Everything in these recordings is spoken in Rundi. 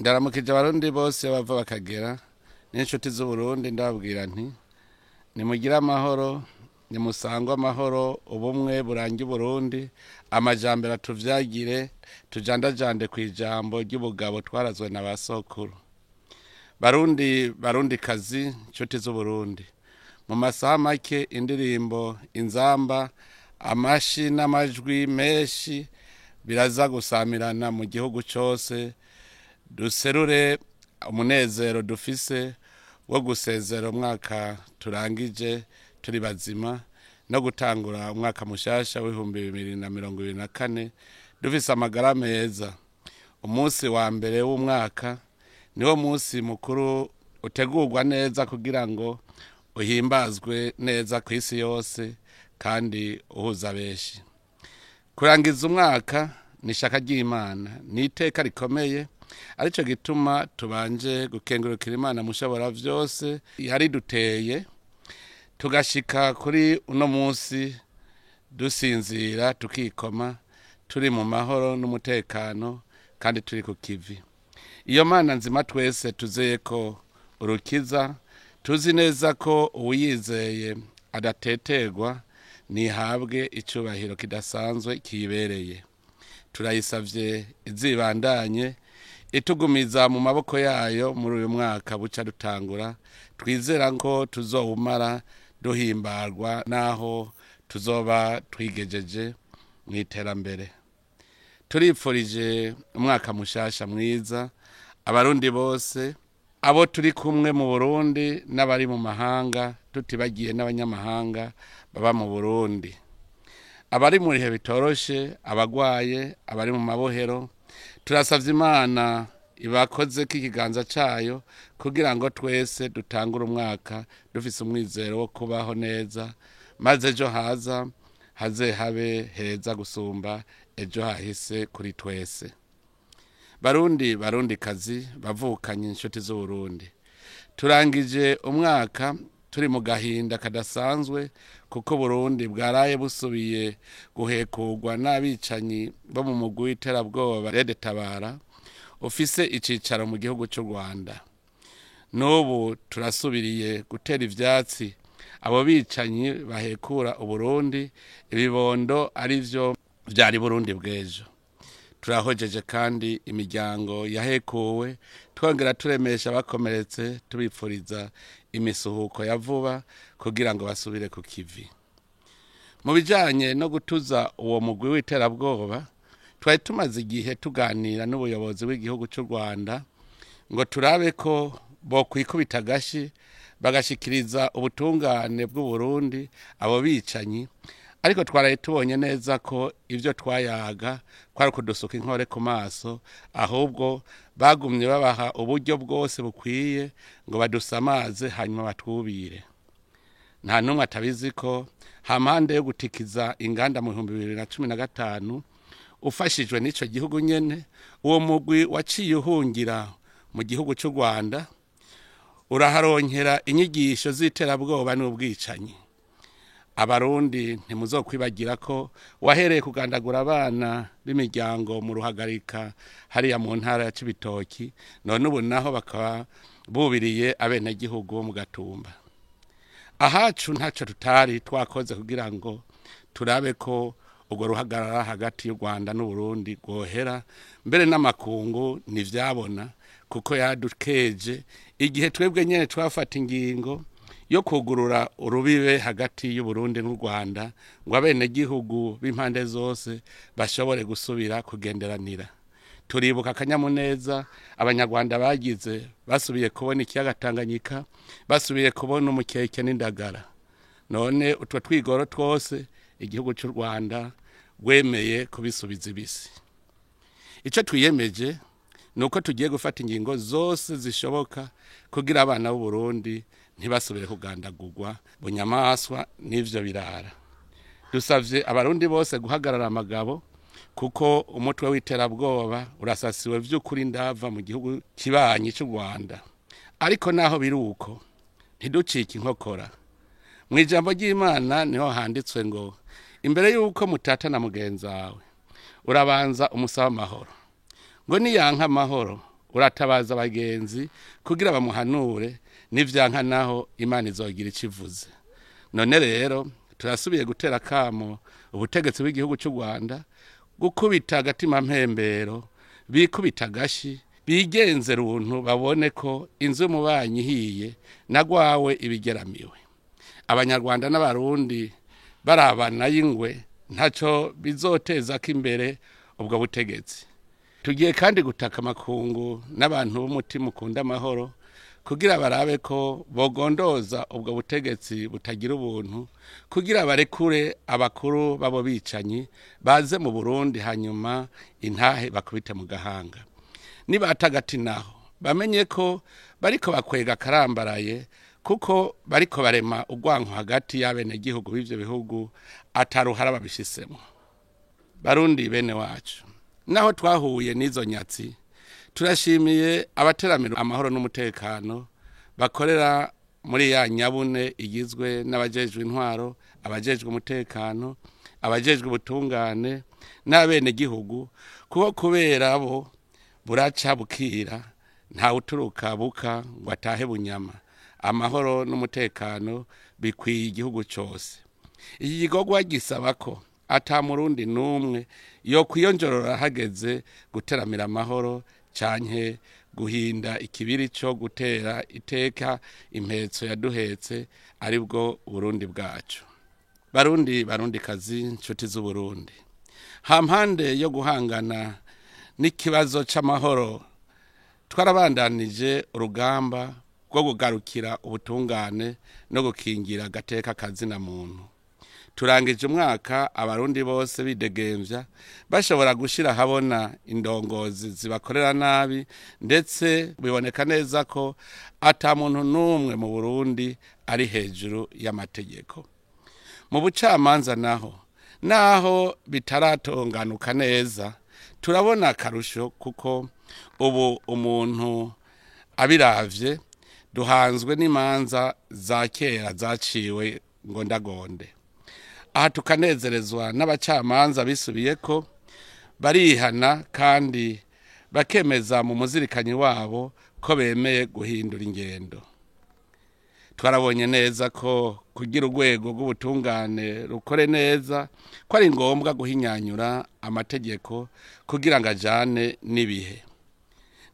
Ndaramukije Abarundi bose bava bakagera n'inshuti z'Uburundi, ndababwira nti nimugire amahoro, nimusangwe amahoro, ubumwe burange Uburundi, amajambere atuvyagire, tujandajande kw'ijambo ry'ubugabo twarazwe na ba sokuru. Barundi, Barundi kazi, nshuti z'Uburundi, mu masaha make indirimbo, inzamba, amashi n'amajwi menshi biraza gusamirana mu gihugu cose, duserure umunezero dufise wo gusezera umwaka turangije turi bazima no gutangura umwaka mushasha w'2024 dufise amagara meza. Umunsi wa mbere w'umwaka niwo munsi mukuru utegurwa neza kugira ngo uhimbazwe neza kw'isi yose kandi uhuza benshi. Kurangiza umwaka ni ishaka ry'Imana, ni iteka rikomeye, arico gituma tubanje gukengurukira Imana mushobora vyose yariduteye tugashika kuri uno munsi dusinzira tukikoma turi mu mahoro n'umutekano kandi turi ku kivi. Iyo Mana nzima twese tuzeye ko urukiza, tuzi neza ko uwuyizeye adateterwa, nihabwe icubahiro kidasanzwe kiyibereye. Turayisavye izibandanye itugumiza mu maboko yayo muri uyu mwaka buca dutangura, twizera ko tuzowumara duhimbarwa naho tuzoba twigejeje mw'iterambere. Turipfurije umwaka mushasha mwiza Abarundi bose, abo turi kumwe mu Burundi n'abari mu mahanga, tutibagiye n'abanyamahanga baba mu Burundi. Abari mu bihe bitoroshe, abagwaye, abari mu mabohero, turasavye Imana ibakozeko ikiganza cayo kugira ngo twese dutangure umwaka dufise umwizero wo kubaho neza, maze ejo haza haze habe heza gusumba ejo hahise kuri twese. Barundi, Barundi kazi, bavukanye, inshuti z'Uburundi, turangije umwaka turi mu gahinda kadasanzwe kuko Burundi bwaraye busubiye guhekurwa n'abicanyi bo mu mugwi w'iterabwoba Red Tabara ufise icicaro mu gihugu c'u Rwanda. N'ubu turasubiriye gutera ivyatsi abo bicanyi bahekura Uburundi, ibibondo arivyo vyari Burundi bw'ejo. Turahojeje kandi imiryango yahekuwe, twongera turemesha abakomeretse, tubipfuriza imisuhuko ya vuba kugira ngo basubire ku kivi. Mu bijanye no gutuza uwo mugwi w'iterabwoba, twari tumaze igihe tuganira n'ubuyobozi bw'igihugu c'u Rwanda ngo turabe ko bokwikubita agashi bagashikiriza ubutungane bw'Uburundi abo bicanyi, ariko twaraye tubonye neza ko ivyo twayaga kwari ukudusuka inkore ku maso, ahubwo bagumye babaha uburyo bwose bukwiye ngo badusamaze hanyuma batwubire. Nta n'umwe atabizi ko hampande yo gutikiza inganda mu 2015 ufashijwe n'ico gihugu nyene, uwo mugwi waciye uhungira mu gihugu c'u Rwanda uraharonkera inyigisho z'iterabwoba n'ubwicanyi. Abarundi ntimuzokwibagira ko wahereye kugandagura abana b'imiryango mu Ruhagarika hariya mu ntara ya Cibitoki, none ubu naho bakaba bubiriye abenegihugu bo mu Gatumba. Ahacu ntaco tutari twakoze kugira ngo turabe ko urwo ruhagarara hagati y'u Rwanda n'Uburundi rwohera, mbere n'amakungu ntivyabona kuko yadukeje igihe twebwe nyene twafata ingingo yo kugurura urubibe hagati y'Uburundi n'u Rwanda ngo abenegihugu b'impande zose bashobore gusubira kugenderanira. Turibuka akanyamuneza Abanyarwanda bagize basubiye kubona ikiyaga Tanganyika, basubiye kubona umukeke n'indagara. None utwo twigoro twose igihugu c'u Rwanda rwemeye kubisubiza ibisi. Ico twiyemeje nuko tugiye gufata ingingo zose zishoboka kugira abana b'Uburundi ntibasubire kugandagurwa bunyamaswa n'ivyo birara. Dusavye Abarundi bose guhagarara amagabo kuko umutwe w'iterabwoba urasasiwe vy'ukuri ndava mu gihugu kibanyi c'u Rwanda. Ariko naho biri uko ntiducike inkokora. Mw'ijambo ry'Imana niho handitswe ngo imbere y'uko mutatana mugenzi wawe urabanza umusaba amahoro, ngo niyanka amahoro Uratabaza abagenzi kugira bamuhanure, nivyanka naho Imana izogira ico ivuze. None rero turasubiye gutera akamo ubutegetsi bw'igihugu c'u Rwanda gukubita agatima mpembero, bikubita agashi, bigenze runtu, babone ko inzu y'umubanyi ihiye nagwawe ibigeramiwe. Abanyarwanda n'Abarundi barabana y'ingwe, ntaco bizoteza ko imbere ubwo butegetsi. Tugiye kandi gutaka amakungu n'abantu b'umutima ukunda amahoro kugira barabe ko bogondoza ubwo butegetsi butagira ubuntu, kugira barekure abakuru babo bicanyi baze mu Burundi, hanyuma intahe bakubite mu gahanga. Nibatagati naho bamenye ko bariko bakwega karambaraye, kuko bariko barema urwanko hagati y'abenegihugu b'ivyo bihugu ataruhara babishisemo. Barundi bene wacu, naho twahuye n'izo nyatsi, turashimiye abateramira amahoro n'umutekano bakorera muri ya nyabune igizwe n'abajejwe intwaro, abajejwe umutekano, abajejwe ubutungane n'abenegihugu, kuko kubera bo buraca bukira, ntawe uturuka buka ngo atahe bunyama. Amahoro n'umutekano bikwiye igihugu cose. Iki gikorwa gisaba ko ata Murundi n'umwe yo kwiyonjorora hageze guteramira amahoro canke guhinda ikibiri co gutera iteka impetso yaduhetse, aribwo Burundi bwacu. Barundi, Barundikazi, nshuti z'Uburundi, hampande yo guhangana n'ikibazo c'amahoro, twarabandanije urugamba rwo kugarukira ubutungane no gukingira agateka kazina muntu. Turangije umwaka Abarundi bose bidegemvya, bashobora gushira habona indongozi zibakorera nabi, ndetse biboneka neza ko ata muntu n'umwe mu Burundi ari hejuru y'amategeko. Mu bucamanza naho, naho bitaratonganuka neza, turabona akarusho, kuko ubu umuntu abiravye duhanzwe n'imanza za kera zaciwe ngo ndagonde. Aha tukanezerezwa n'abacamanza bisubiye ko barihana kandi bakemeza mu muzirikanyi wabo ko bemeye guhindura ingendo. Twarabonye neza ko kugira urwego rw'ubutungane rukore neza ko ari ngombwa guhinyanyura amategeko kugira ngo ajane n'ibihe.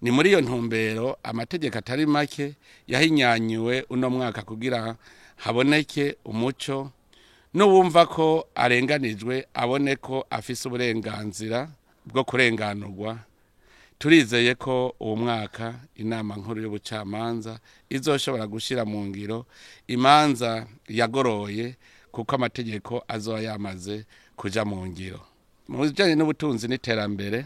Ni muri iyo ntumbero amategeko atari make yahinyanyuwe uno mwaka kugira haboneke umuco, n'uwumva ko arenganijwe abone ko afise uburenganzira bwo kurenganurwa. Turizeye ko uwo mwaka Inama Nkuru y'Ubucamanza izoshobora gushira mu ngiro imanza yagoroye, kuko amategeko azoba yamaze kuja mu ngiro. Mu bijanye n'ubutunzi n'iterambere,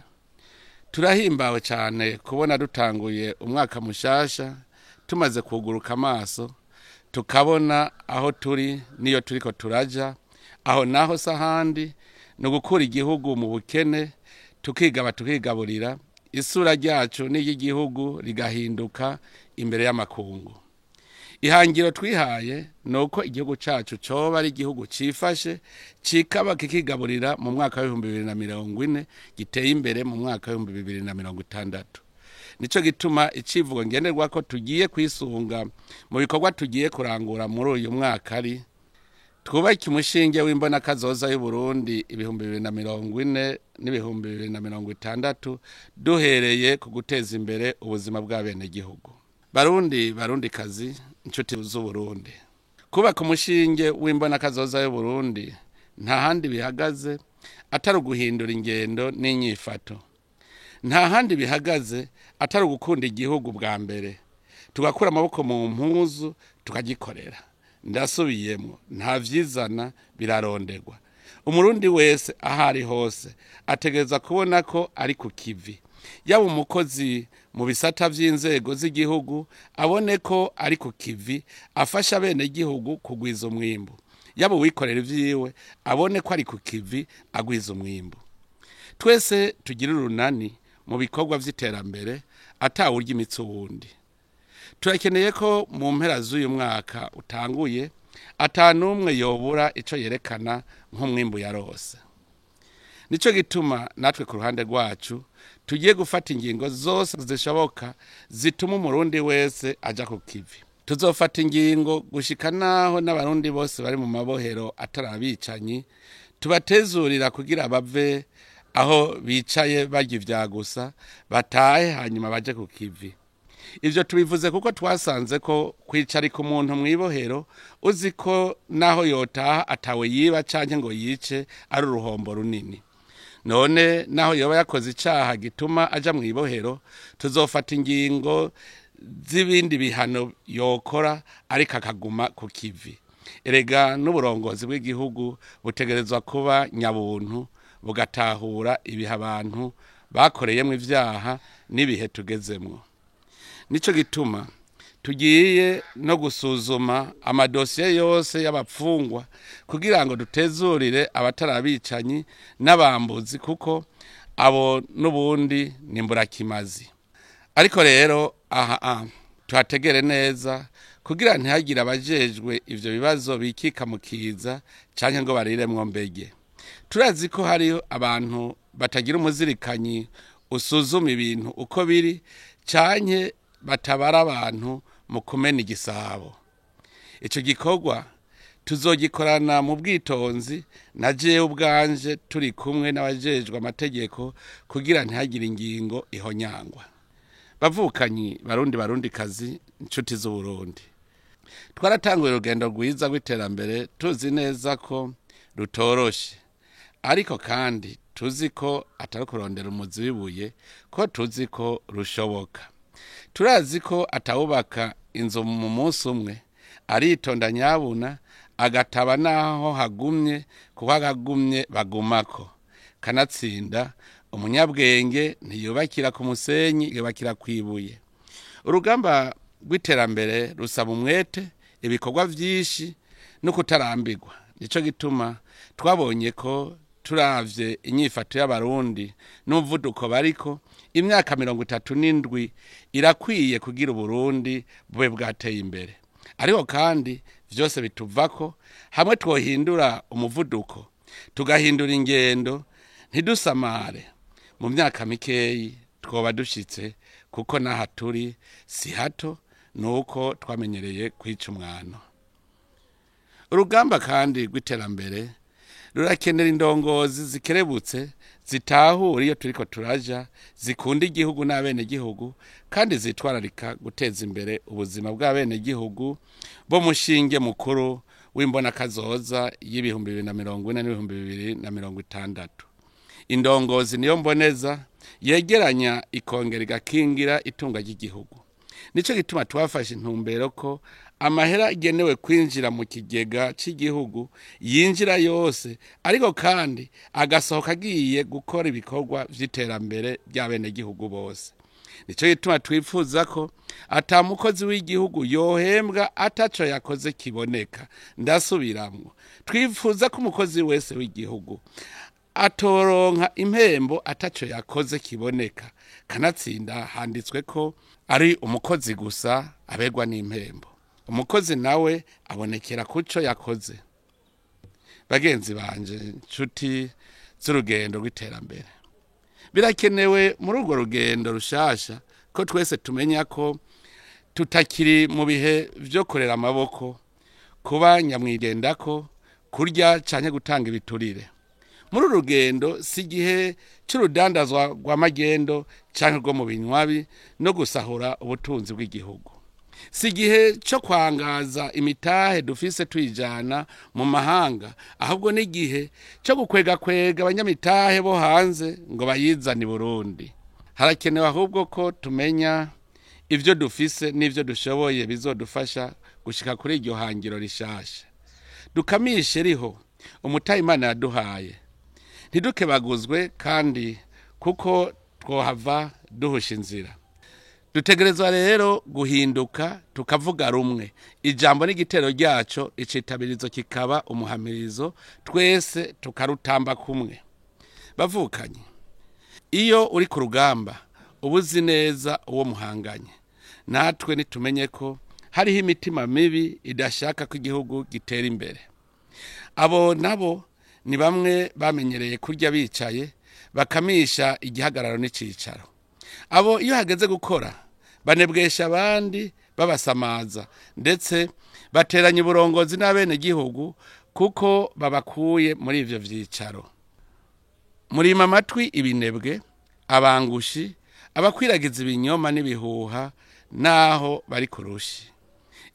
turahimbawe cyane kubona dutanguye umwaka mushasha tumaze kuguruka amaso, tukabona aho turi niyo turiko turaja. Aho naho sahandi ni ugukura igihugu mu bukene, tukigaba tukigaburira, isura ryacu n'iry'igihugu rigahinduka imbere y'amakungu. Ihangiro twihaye ni uko igihugu cacu coba ari igihugu cifashe, cikaba kikigaburira mu mwaka w'2040, giteye imbere mu mwaka w'2060. Nico gituma icivugo ngenderwa ko tugiye kwisunga mu bikorwa tugiye kurangura muri uyu mwaka ari: twubake umushinge w'imbonakazoza y'Uburundi 2040 n'2060, duhereye ku guteza imbere ubuzima bw'abenegihugu. Barundi, Barundikazi, inshuti z'Uburundi, kubaka umushinge w'imbonakazoza y'Uburundi nta handi bihagaze atari uguhindura ingendo n'inyifato, nta handi bihagaze atari ugukunda igihugu bwa mbere, tugakura amaboko mu mpuzu tukagikorera. Ndasubiyemo, nta vyizana, biraronderwa. Umurundi wese aho ari hose ategereza kubona ko ari ku kivi, yaba umukozi mu bisata vy'inzego z'igihugu abone ko ari ku kivi afasha bene igihugu kugwiza umwimbu, yaba uwikorera ivyiwe abone ko ari ku kivi agwiza umwimbu. Twese tugire urunani mu bikorwa vy'iterambere, atawurya imitsi uwundi. Turakeneye ko mu mpera z'uyu mwaka utanguye atanumwe yobura ico yerekana nk'umwimbu yarose. Nico gituma natwe ku ruhande rwacu Tugiye gufata ingingo zose zishoboka zituma Umurundi wese aja ku kivi. Tuzofata ingingo gushika naho n'Abarundi bose bari mu mabohero atari abicanyi tubatezurira kugira bave aho bicaye barya ivya gusa, batahe hanyuma baje ku kivi. Ivyo tubivuze kuko twasanze ko kwicarika umuntu mw'ibohero uzi ko naho yotaha atawe yiba canke ngo yice ari uruhombo runini. None naho yoba yakoze icaha gituma aja mw'ibohero, tuzofata ingingo z'ibindi bihano yokora ariko akaguma ku kivi. Erega n'uburongozi bw'igihugu butegerezwa kuba nyabuntu, bugatahura ibihe abantu bakoreyemwo ivyaha n'ibihe tugezemwo. Nico gituma tugiye no gusuzuma amadosiye yose y'abapfungwa kugira ngo dutezurire abatari abicanyi n'abambuzi, kuko abo n'ubundi ni mburakimazi. Ariko rero aha tuhategere neza kugira ntihagire abajejwe ivyo bibazo bikika mu kiza canke ngo bariremwo mbege. Turazi ko hari abantu batagira umuzirikanyi usuzuma ibintu uko biri canke batabara abantu mu kumena igisabo. Ico gikorwa tuzogikorana mu bwitonzi na jewe ubwanje turi kumwe n'abajejwe amategeko kugira ntihagire ingingo ihonyangwa. Bavukanyi Barundi, Barundikazi, inshuti z'Uburundi, twaratanguye urugendo rwiza rw'iterambere tuzi neza ko rutoroshe, ariko kandi tuzi ko atari kurondera umuzi w'ibuye, ko tuzi ko rushoboka. Turazi ko atawubaka inzu mu munsi umwe, aritonda nyabuna agataba naho hagumye, kuko agagumye bagumako. Kanatsinda umunyabwenge ntiyubakira ku musenyi, yubakira kw'ibuye. Urugamba rw'iterambere rusaba umwete, ibikorwa vyinshi no kutarambirwa. Nico gituma twabonye ko turavye inyifato y'Abarundi n'umuvuduko bariko, imyaka 37 irakwiye kugira Uburundi bube bwateye imbere. Ariko kandi vyose bituvako hamwe twohindura umuvuduko, tugahindura ingendo, ntidusamare. Mu myaka mikeyi twoba dushitse, kuko n'aha turi si hato, nuko twamenyereye kwica umwano. Urugamba kandi rw'iterambere rurakenera indongozi zikerebutse, zitahura iyo turiko turaja, zikunda igihugu n'abenegihugu, kandi zitwararika guteza imbere ubuzima bw'abenegihugu bo mushinge mukuru w'imbonakazoza y'2040 n'2060. Indongozi niyo mboneza yegeranya ikongera igakingira itunga ry'igihugu. Nico gituma twafashe intumbero ko amahera agenewe kwinjira mu kigega c'igihugu yinjira yose, ariko kandi agasohoka agiye gukora ibikorwa vy'iterambere ry'abenegihugu bose. Nico gituma twifuza ko ata mukozi w'igihugu yohembwa ataco yakoze kiboneka. Ndasubiramwo, twifuza ko umukozi wese w'igihugu atoronka impembo ataco yakoze kiboneka. Kanatsinda handitswe ko ari umukozi gusa abegwa n'impembo. Umukozi nawe abonekera kuco yakoze. Bagenzi banje, nshuti z'urugendo rw'iterambere, birakenewe muri urwo rugendo rushasha ko twese tumenya ko tutakiri mu bihe vyo kurera amaboko, kuba nyamwigendako, kurya canke gutanga ibiturire. Muri uru rugendo si igihe c'urudandazwa rw'amagendo canke rwo mu binywabi no gusahura ubutunzi bw'igihugu. Si igihe co kwangaza imitahe dufise tuyijana mu mahanga, ahubwo ni igihe co gukwegakwega abanyamitahe bo hanze ngo bayizane i Burundi. Harakenewe ahubwo ko tumenya ivyo dufise n'ivyo dushoboye bizodufasha gushika kuri iryo hangiro rishasha. Dukamishe riho umutahe Imana yaduhaye, ntidukebaguzwe kandi kuko twohava duhusha inzira. Dutegerezwa rero guhinduka tukavuga rumwe, ijambo n'igitero ryaco, icitabirizo kikaba umuhamirizo, twese tukarutamba kumwe. Bavukanye, iyo uri ku rugamba uba uzi neza uwo muhanganye. Natwe nitumenye ko hariho imitima mibi idashaka ko igihugu gitera imbere. Abo nabo ni bamwe bamenyereye kurya bicaye, Bakamisha igihagararo n'icicaro. Abo iyo hageze gukora banebwesha abandi, babasamaza, ndetse bateranya uburongozi n'abenegihugu kuko babakuye muri ivyo vyicaro. Murima amatwi ibinebwe, abangushi, abakwiragiza ibinyoma n'ibihuha naho bari kurushi.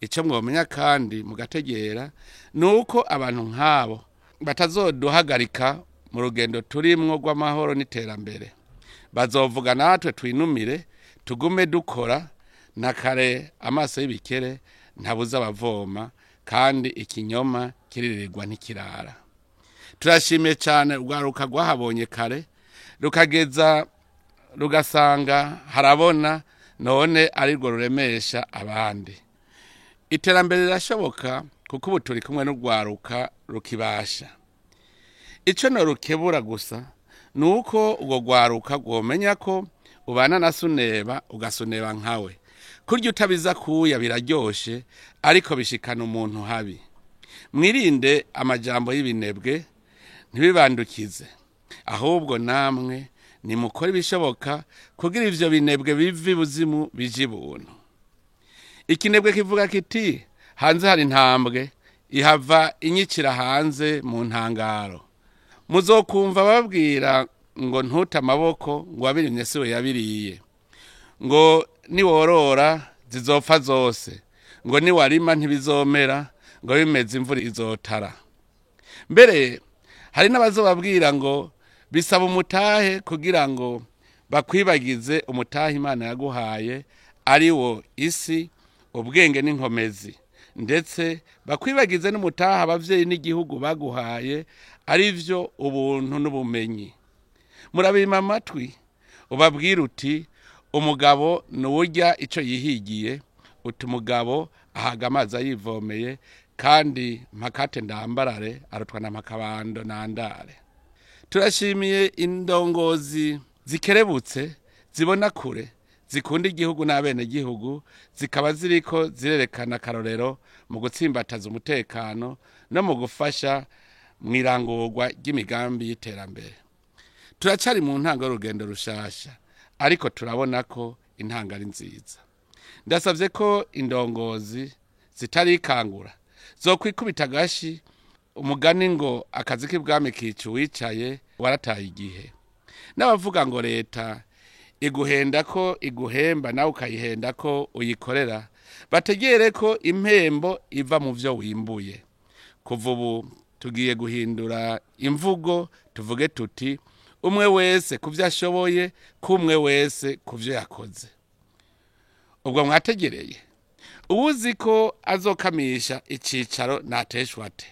Ico mwomenya kandi mugategera ni uko abantu nk'abo batazoduhagarika mu rugendo turimwo rw'amahoro n'iterambere. Bazovuga natwe twinumire, tugume dukora. Na kare amaso y'ibikere ntabuza abavoma, kandi ikinyoma kiririrwa ntikirara. Turashimiye cyane urwaruka rwahabonye kare, rukageza rugasanga harabona, none arirwo ruremesha abandi. Iterambere rirashoboka kuko ubu turi kumwe n'urwaruka rukibasha. Icyo norukebura gusa ni uko urwo rwaruka rwomenya ko ubana na suneba ugasuneba nkawe. Kurya utabiza kuya biraryoshe, ariko bishikana umuntu habi. Mwirinde amajambo y'ibinebwe, ntibibandukize. Ahubwo namwe nimukore ibishoboka kugira ivyo binebwe bive ibuzimu bije ibuntu. Ikinebwe kivuga kiti: "Hanze hari intambwe ihava inyicira hanze mu ntangaro." Muzokumva babwira ngo ntute amaboko, ngo wabirimye siwe yabiriye, ngo niworora zizopfa zose, ngo niwarima ntibizomera, ngo bimeze imvura izotara. Mbere hari n'abazobabwira ngo bisaba umutahe kugira ngo bakwibagize umutahe Imana yaguhaye, ari wo isi, ubwenge n'inkomezi, ndetse bakwibagize n'umutahe abavyeyi n'igihugu baguhaye, ari vyo ubuntu n'ubumenyi. Murabima amatwi, ubabwira uti: "Umugabo nuwurya ico yihigiye." Uti: "Umugabo ahaga amazi ayivomeye." Kandi mpakate ndambarare arutwa na mpakabando nandare. Turashimiye indongozi zikerebutse, zibona kure, zikunda igihugu n'abenegihugu, zikaba ziriko zirerekana akarorero mu gutsimbataza umutekano no mu gufasha mu irangurwa ry'imigambi y'iterambere. Turacari mu ntango y'urugendo rushasha, ariko turabona ko intango ari nziza. Ndasavye ko indongozi zitarikangura zokwikubita agashi. Umugani ngo akazi k'ibwami kica uwicaye warataye igihe. N'abavuga ngo leta iguhenda ko iguhemba nawe ukayihenda ko uyikorera, bategere ko impembo iva mu vyo wimbuye. Kuva ubu tugiye guhindura imvugo, tuvuge tuti: "Umwe wese ku vyo ashoboye, kumwe wese ku vyo yakoze." Ubwo mwategereye, uwuzi ko azokamisha icicaro nateshwa ate?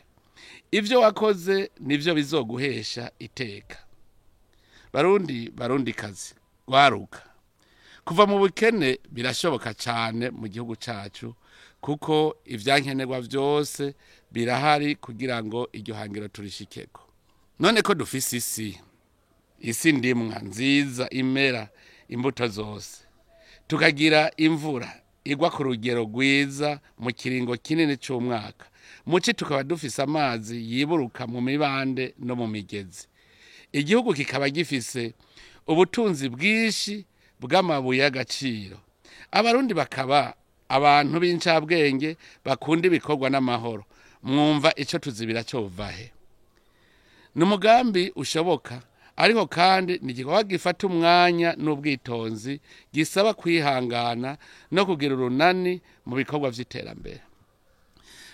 Ivyo wakoze nivyo bizoguhesha iteka. Barundi, barundi kazi, rwaruka, kuva mu bukene birashoboka cyane mu gihugu cacu, kuko ivyankenerwa vyose birahari kugira ngo iryo hangiro turishikeko. None ko dufise isi ndimwa nziza imera imbuto zose, tukagira imvura igwa ku rugero rwiza mu kiringo kinini c'umwaka, muci tukaba dufise amazi yiburuka mu mibande no mu migezi, igihugu kikaba gifise ubutunzi bwinshi bw'amabuye y'agaciro, abarundi bakaba abantu b'incabwenge bakunda ibikorwa n'amahoro, mwumva ico tuzibira covahe? Ni umugambi ushoboka, ariko kandi ni igikorwa gifata umwanya n'ubwitonzi, gisaba kwihangana no kugira urunani mu bikorwa vy'iterambere.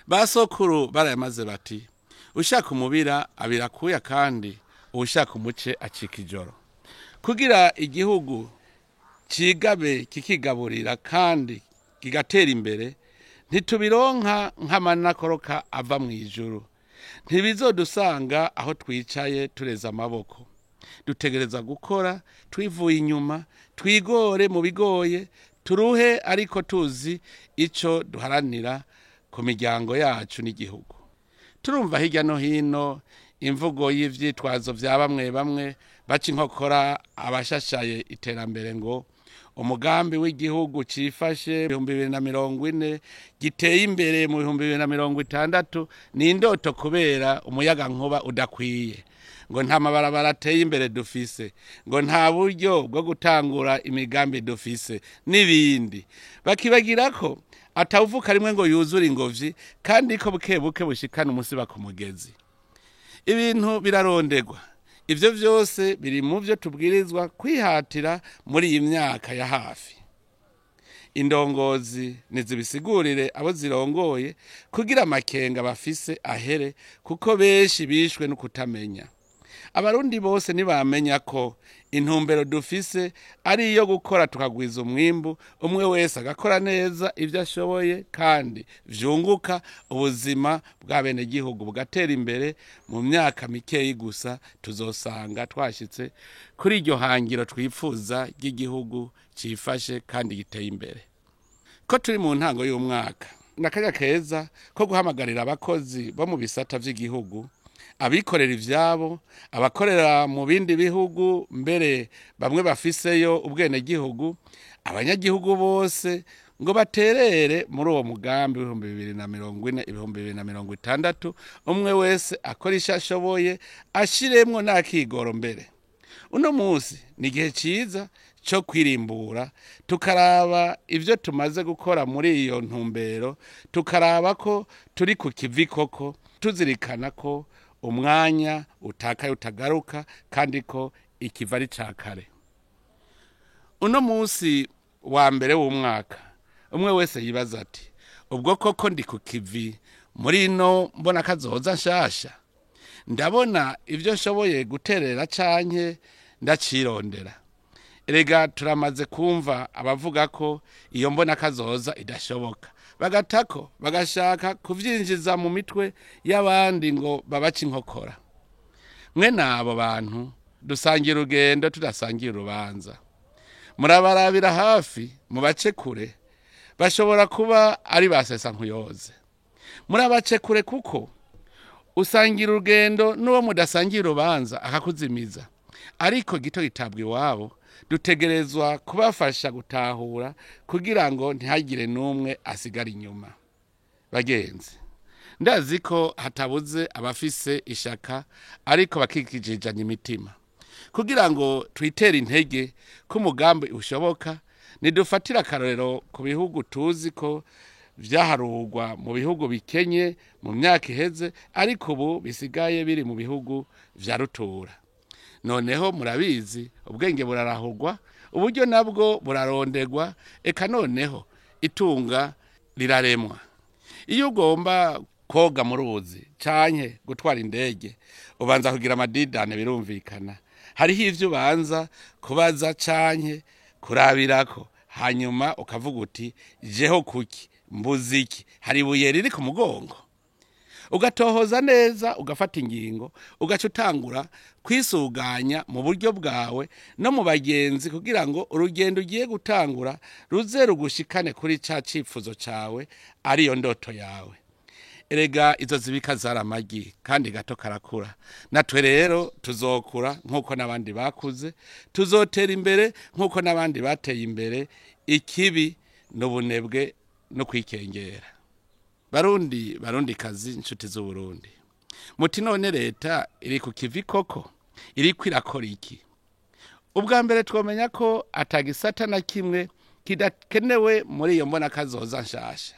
Ba sokuru barayamaze bati: "Ushaka umubira abira akuya, kandi uwushaka umuce acika ijoro." Kugira igihugu cigabe, kikigaburira kandi kigatera imbere, ntitubironka nk'amanakoroka ava mu ijuru. Ntibizodusanga aho twicaye tureze amaboko. Dutegereza gukora twivuye inyuma, twigore mu bigoye, turuhe, ariko tuzi ico duharanira ku miryango yacu n'igihugu. Turumva hirya no hino imvugo y'ivyitwazo vya bamwe bamwe baca inkokora abashashaye iterambere, ngo umugambi w'igihugu cifashe 2040, giteye imbere mu 2060, ni indoto kubera umuyaga nkuba udakwiye. Ngo nta mabarabara ateye imbere dufise, ngo nta buryo bwo gutangura imigambi dufise n'ibindi. Bakibagira ko atawuvuka rimwe ngo yuzure ingobyi, kandi ko buke buke bushikana umusiba ku mugezi. Ibintu birarondegwa. Ivyo vyose biri mu vyo tubwirizwa kwihatira muri iyi myaka ya hafi. Indongozi nizibisigurire abo zirongoye kugira amakenga bafise ahere, kuko benshi bishwe no kutamenya. Abarundi bose ntibamenya ko intumbero dufise ari iyo gukora tukagwiza umwimbu, umwe wese agakora neza ivyo ashoboye kandi vyunguka, ubuzima bw'abenegihugu bugatera imbere. Mu myaka mikeyi gusa tuzosanga twashitse kuri iryo hangiro twifuza ry'igihugu cifashe kandi giteye imbere. Ko turi mu ntango y'umwaka, n'akarya keza ko guhamagarira abakozi bo mu bisata vy'igihugu, abikorera ivyabo, abakorera mu bindi bihugu, mbere bamwe bafiseyo ubwenegihugu, abanyagihugu bose ngo baterere muri uwo mugambi 2040 2060, umwe wese akora ico ashoboye, ashiremwo n'akigoro mbere. Uno munsi ni igihe ciza co kwirimbura, tukaraba ivyo tumaze gukora muri iyo ntumbero, tukaraba ko turi ku kivi koko, tuzirikana ko umwanya utakaye utagaruka, kandi ko ikiva ari ca kare. Uno munsi wa mbere w'umwaka, umwe wese yibaza ati: ubwo koko ndi ku kivi muri ino mbona kazoza nshasha? Ndabona ivyo nshoboye guterera canke ndacirondera? Erega turamaze kumva abavuga ko iyo mbona kazoza idashoboka, bagatako bagashaka kuvyinjiza mu mitwe y'abandi ngo babace inkokora. Mwe abo bantu dusangira urugendo tudasangira urubanza. Murabarabira hafi, mubace kure, bashobora kuba ari ba sesankuyoze. Murabace kure kuko usangira urugendo n'uwo mudasangira urubanza akakuzimiza. Ariko gito gitabwa iwabo, dutegerezwa kubafasha gutahura kugira ngo ntihagire n'umwe asigara inyuma. Bagenzi, ndazi ko hatabuze abafise ishaka ariko bakikijijanya imitima. Kugira ngo twitere intege ko umugambi ushoboka, nidufatire akarorero ku bihugu tuzi ko vyaharurwa mu bihugu bikenye mu myaka iheze, ariko ubu bisigaye biri mu bihugu vya rutura. Noneho murabizi, ubwenge burarahurwa, uburyo nabwo burarondegwa, eka noneho itunga riraremwa. Iyo ugomba koga mu ruzi canke gutwara indege, ubanza kugira amadidane, birumvikana. Hariho ivyo ubanza kubaza canke kurabirako, hanyuma ukavuga uti: jeho kuki mbuze iki? Hari ibuye riri ku mugongo? Ugatohoza neza, ugafata ingingo, ugaca utangura kwisuganya mu buryo bwawe no mu bagenzi kugira ngo urugendo ugiye gutangura ruze rugushikane kuri ca cifuzo cawe, ariyo ndoto yawe. Erega izo zibika zari amagi, kandi gato karakura. Natwe rero tuzokura nk'uko n'abandi bakuze, tuzotera imbere nk'uko n'abandi bateye imbere. Ikibi n'ubunebwe no kwikengera. Barundi, barundi kazi, inshuti z'Uburundi, muti none leta iri ku kivi koko? Iriko irakora iki? Ubwa mbere twomenya ko atagisata na kimwe kidakenewe muri iyo mbona kazoza nshasha.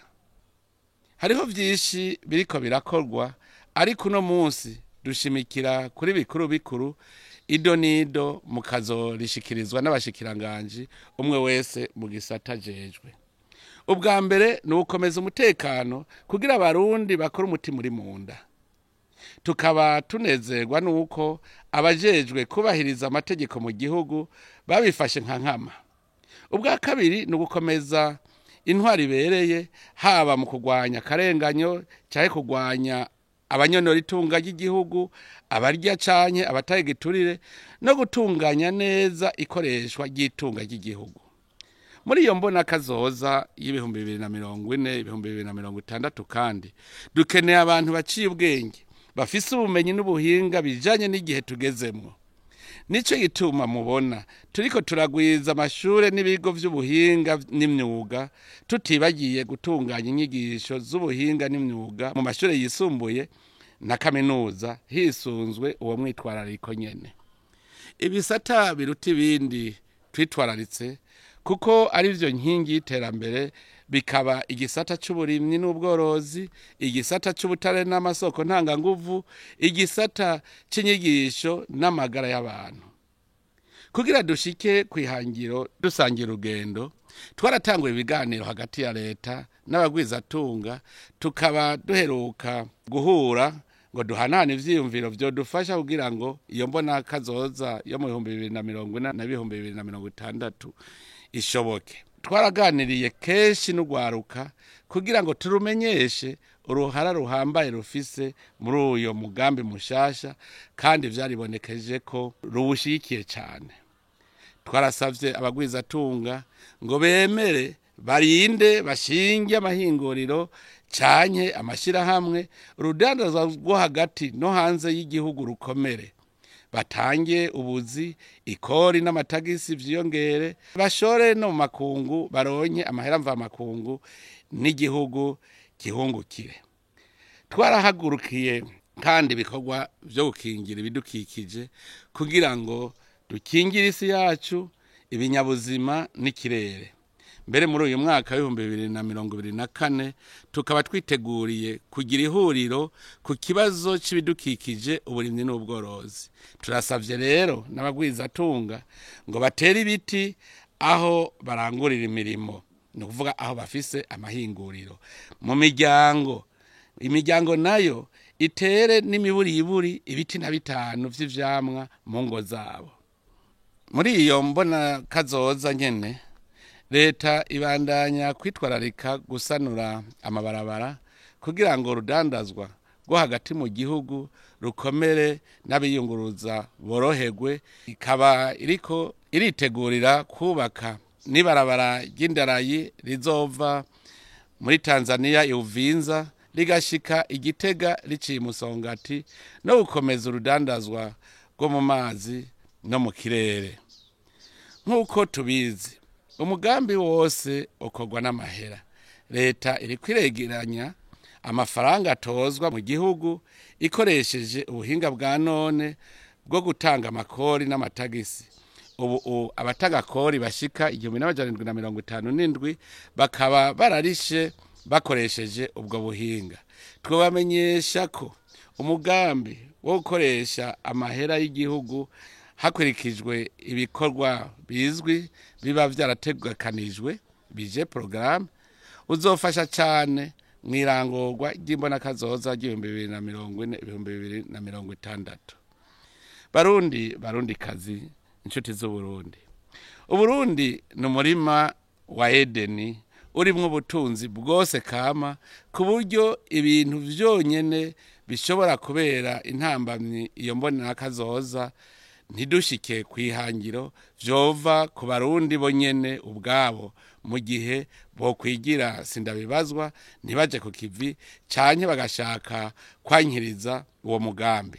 Hariho vyinshi biriko birakorwa, ariko uno munsi dushimikira kuri bikuru bikuru. Ido nido mukazorishikirizwa n'abashikiranganji, umwe wese mu gisata ajejwe. Ubwa mbere ni ugukomeza umutekano kugira abarundi bakore umutima uri mu nda. Tukaba tunezerwa nuko abajejwe kubahiriza amategeko mu gihugu babifashe nka nkama. Ubwa kabiri ni ugukomeza intwari ibereye, haba mu kurwanya akarenganyo canke kurwanya abanyonora itunga ry'igihugu, abarya canke abataye igiturire, no gutunganya neza ikoreshwa ry'itunga ry'igihugu. Muri iyo mbona kazoza y'2040 2060 kandi dukeneye abantu baciye ubwenge, bafise ubumenyi n'ubuhinga bijanye n'igihe tugezemwo. Nico gituma mubona turiko turagwiza amashure n'ibigo vy'ubuhinga n'imyuga, tutibagiye gutunganya inyigisho z'ubuhinga n'imyuga mu mashure yisumbuye. Na kaminuza hisunzwe uwo mwitwarariko nyene. Ibisata biruta ibindi twitwararitse, kuko ari byo nkingi y'iterambere, bikaba igisata c'uburimyi n'ubworozi, igisata c'ubutare n'amasoko ntanganguvu, igisata c'inyigisho n'amagara y'abantu. Kugira dushike kwihangiro dusangira urugendo, twaratanguye ibiganiro hagati ya leta n'abagwizatunga, tukaba duheruka guhura ngo duhanahane ivyiyumviro vyodufasha kugira ngo iyo mbona kazoza yo mu 2040 na 2060 ishoboke. Twaraganiriye kenshi n'urwaruka kugira ngo turumenyeshe uruhara ruhambaye rufise muri uyo mugambi mushasha, kandi vyaribonekeje ko ruwushigikiye cane. Twarasavye abagwizatunga ngo bemere barinde bashinge amahinguriro canke amashirahamwe, urudandazwa rwo hagati no hanze y'igihugu rukomere, batange ubuzi, ikori n'amatagisi vyiyongere, bashore no mu makungu baronke amahera mvamakungu n'igihugu gihungukire. Twarahagurukiye kandi ibikorwa vyo gukingira ibidukikije kugira ngo dukingire isi yacu, ibinyabuzima n'ikirere. Mbere muri uyu mwaka w'2024 tukaba twiteguriye kugira ihuriro ku kibazo c'ibidukikije, uburimyi n'ubworozi. Turasavye rero n'abagwizatunga ngo batere ibiti aho barangurira imirimo, ni ukuvuga aho bafise amahinguriro. Mu miryango, imiryango nayo itere n'imiburiburi ibiti na bitanu vy'ivyamwa mu ngo zabo. Muri iyo mbona kazoza nyene, leta ibandanya kwitwararika gusanura amabarabara kugira ngo urudandazwa rwo hagati mu gihugu rukomere n'abiyunguruza boroherwe. Ikaba iriko iritegurira kubaka n'ibarabara ry'indarayi rizova muri Tanzania Uvinza rigashika Igitega riciye Musongati, no gukomeza urudandazwa rwo mu mazi no mu kirere. Nk'uko tubizi, umugambi wose ukorwa n'amahera. Leta iriko iregeranya amafaranga atozwa mu gihugu ikoresheje ubuhinga bwa none bwo gutanga amakori n'amatagisi. Ubu abatanga kori bashika 1757 bakaba bararishe bakoresheje ubwo buhinga. Twobamenyesha ko umugambi wo gukoresha amahera y'igihugu hakurikijwe ibikorwa bizwi biba vyarategekanijwe, bije programme, uzofasha cane mw'irangurwa ry'imbonakazoza ry'ibihumbi 2040, 2060. Barundi, barundi kazi, inshuti z'Uburundi, Uburundi ni umurima wa Edeni urimwo ubutunzi bwose kama, ku buryo ibintu vyonyene bishobora kubera intambamyi iyo mbonakazoza ntidushike kwihangiro vyova ku Barundi bonyene ubwabo, mu gihe bokwigira sindabibazwa ntibaje ku kivi canke bagashaka kwankiriza uwo mugambi.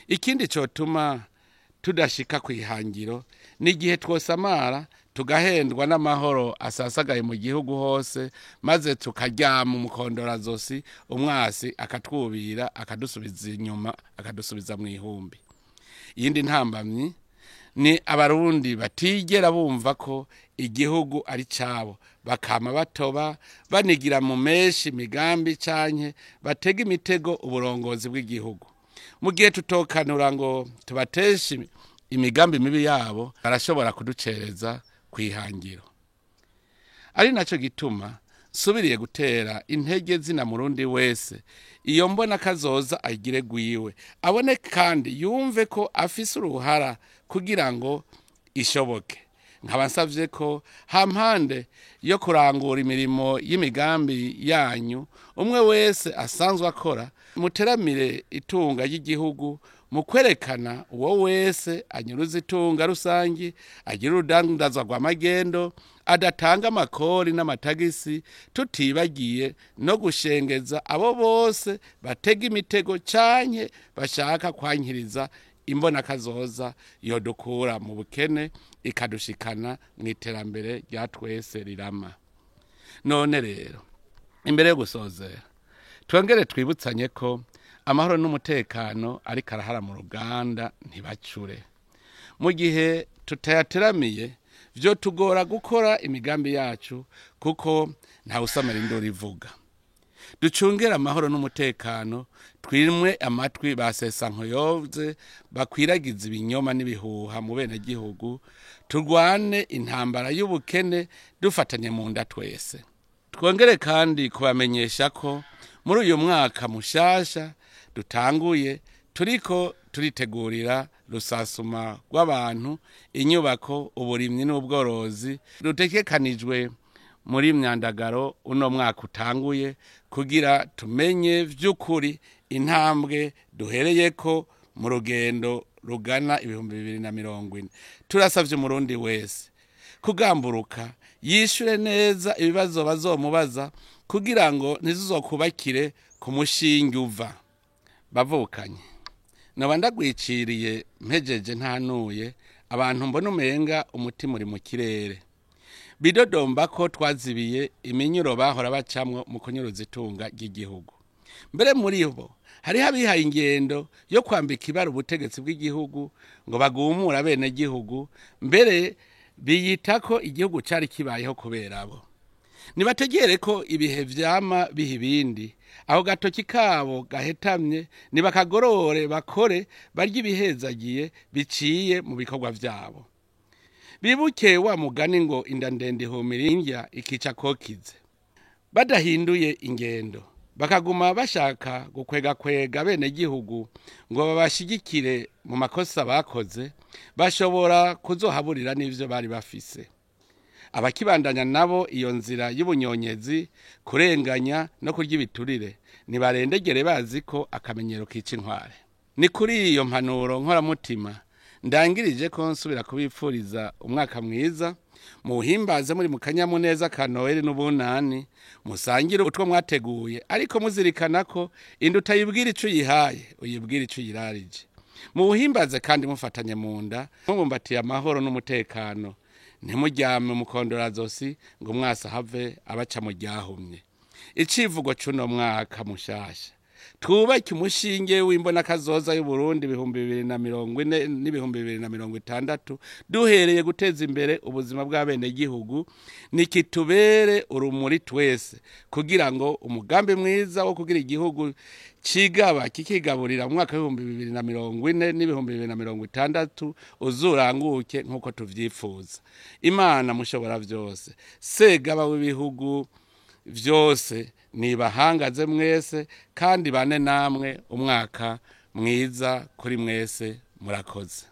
Ikindi cotuma tudashika kwihangiro ni igihe twosamara tugahendwa n'amahoro asasagaye mu gihugu hose, maze tukaryama umukondorazosi, umwasi akatwubira, akadusubiza inyuma, akadusubiza mu ihumbi. Iyindi ntambamyi ni Abarundi batigera bumva ko igihugu ari cabo, bakama batoba banigira mu menshi migambi canke batega imitego uburongozi bw'igihugu. Mu gihe tutokanura ngo tubateshe imigambi mibi yabo, barashobora kuducereza kwihangiro. Ari naco gituma nsubiriye gutera intege zina Murundi wese iyo mbona kazoza agire gwiwe, abone kandi yumve ko afise uruhara kugira ngo ishoboke. Nkaba nsavye ko hampande yo kurangura imirimo y'imigambi yanyu umwe wese asanzwe akora, muteramire itunga ry'igihugu mu kwerekana uwo wese anyuruza itunga rusangi, agira urudandazwa rw'amagendo, adatanga amakori n'amatagisi, tutibagiye no gushengeza abo bose batega imitego canke bashaka kwankiriza imbonakazoza yodukura mu bukene ikadushikana mu iterambere rya twese rirama. None rero, imbere yo gusozera, twongere twibutsanye ko Amahoro n'umutekano ariko arahara mu ruganda ntibacure. Mu gihe tutayateramiye vyo tugora gukora imigambi yacu kuko ntawusamara induru ivuga. Ducungere amahoro n'umutekano, twimwe amatwi ba sesankoyoze bakwiragiza ibinyoma n'ibihuha mu benegihugu, turwane intambara y'ubukene dufatanye mu nda twese. Twongere kandi kubamenyesha ko muri uyu mwaka mushasha dutanguye turiko turitegurira rusasuma rw'abantu, inyubako, uburimyi n'ubworozi rutegekanijwe muri myandagaro uno mwaka utanguye, kugira tumenye vy'ukuri intambwe duhereyeko mu rugendo rugana 2040. Turasavye umurundi wese kugamburuka yishure neza ibibazo bazomubaza kugira ngo ntizizokubakire ku mushinge uva. Bavukanye, noba ndagwiciriye mpejeje ntanuye abantu mbona umenga umutima uri mu kirere. Bidodomba ko twazibiye iminyuro bahora bacamwo mu kunyuruza itunga ry'igihugu. Mbere muri bo hariho abihaye ingendo yo kwambika ibara ubutegetsi bw'igihugu ngo bagumure abenegihugu, mbere biyita ko igihugu cari kibayeho kubera abo. Nibategere ko ibihe vyama biha ibindi, aho gatoki kabo gahetamye nibakagorore bakore barye ibihezagiye biciye mu bikorwa vyabo. Bibuke wa mugani ngo inda ndende ihumira indya ikica kokize. Badahinduye ingendo bakaguma bashaka gukwegakwega abenegihugu ngo babashigikire mu makosa bakoze, bashobora kuzohaburira n'ivyo bari bafise. Abakibandanya nabo iyo nzira y'ubunyonyezi, kurenganya no kurya ibiturire, nibarendegere bazi ko akamenyero kica intware. Ni kuri iyo mpanuro nkoramutima ndangirije ko nsubira kubipfuriza umwaka mwiza, muwuhimbaze muri mu kanyamuneza ka Noheli n'ubunani, musangire utwo mwateguye, ariko muzirikana ko inda utayibwira ico uyihaye, uyibwira ico uyirarije. Muwuhimbaze kandi mufatanye mu nda, mubumbatiye amahoro n'umutekano. Ntimuryame mukondorazosi ngo umwasi ahave abaca mu ryahumye. Icivugo c'uno mwaka mushasha: twubake umushinge w'imbonakazoza y'Uburundi 2040 n'2060, duhereye guteza imbere ubuzima bw'abenegihugu, nikitubere urumuri twese, kugira ngo umugambi mwiza wo kugira igihugu cigaba kikigaburira mu mwaka w'2040 n'2060 uzuranguke nk'uko tuvyifuza. Imana mushobora vyose, segaba w'ibihugu vyose, nibahangaze mwese kandi bane namwe. Umwaka mwiza kuri mwese, murakoze.